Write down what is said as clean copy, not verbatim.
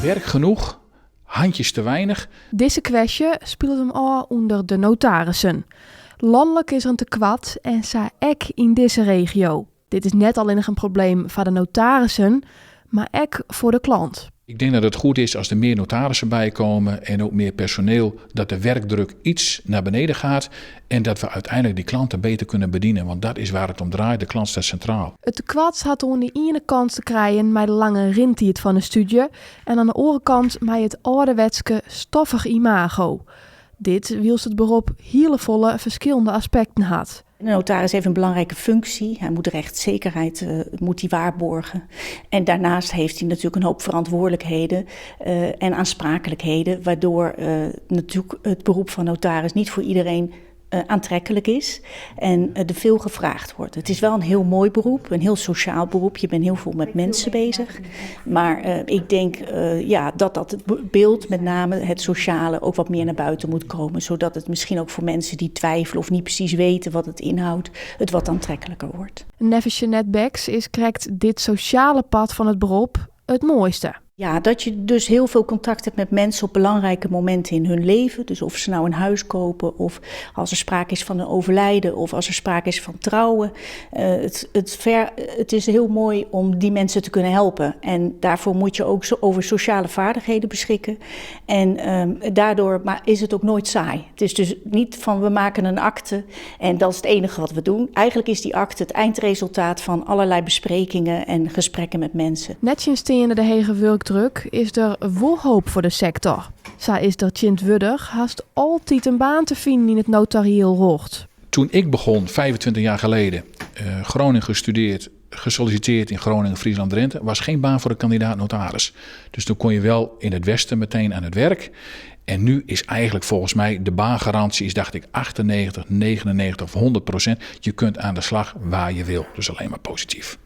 Werk genoeg, handjes te weinig. Dizze kwestje spilet him ôf ûnder de notarissen. Lanlik is der in tekoart en sa ek yn dizze regio. Dit is net allinnich in probleem foar de notarissen, mar ek foar de klant. Ik denk dat het goed is als er meer notarissen bij komen en ook meer personeel, dat de werkdruk iets naar beneden gaat en dat we uiteindelijk die klanten beter kunnen bedienen. Want dat is waar het om draait, de klant staat centraal. It tekoart hat oan de iene kant te krijen mei de lange rintiid fan de stúdzje en oan de oare kant mei it âlderwetske stoffich imago. Dit wylst it berop hiele folle ferskillende aspekten hat. De notaris heeft een belangrijke functie. Hij moet rechtszekerheid uh, moet hij waarborgen. En daarnaast heeft hij natuurlijk een hoop verantwoordelijkheden uh, en aansprakelijkheden, waardoor uh, natuurlijk het beroep van notaris niet voor iedereen aantrekkelijk is en er veel gevraagd wordt. Het is wel een heel mooi beroep, een heel sociaal beroep. Je bent heel veel met mensen bezig. Maar ik denk ja, dat dat het beeld, met name het sociale, ook wat meer naar buiten moet komen. Zodat het misschien ook voor mensen die twijfelen of niet precies weten wat het inhoudt, het wat aantrekkelijker wordt. Neffens Jeanette Beks is krekt dit sosjale part fan it berop it moaiste. Ja, dat je dus heel veel contact hebt met mensen op belangrijke momenten in hun leven. Dus of ze nou een huis kopen, of als er sprake is van een overlijden, of als er sprake is van trouwen. Het is heel mooi om die mensen te kunnen helpen. En daarvoor moet je ook over sociale vaardigheden beschikken. En daardoor maar is het ook nooit saai. Het is dus niet van we maken een akte en dat is het enige wat we doen. Eigenlijk is die akte het eindresultaat van allerlei besprekingen en gesprekken met mensen. Nettsjinsteande de hege wurkdruk is der wol hoop foar de sektor. Sa is der tsjintwurdich hast altyd in baan te finen yn it notarieel rjocht. Toen ik begon, 25 jaar geleden, Groningen gestudeerd, gesolliciteerd in Groningen, Friesland, Drenthe, was geen baan voor de kandidaat notaris. Dus toen kon je wel in het westen meteen aan het werk. En nu is eigenlijk volgens mij de baangarantie is, dacht ik, 98, 99 of 100%. Je kunt aan de slag waar je wil. Dus alleen maar positief.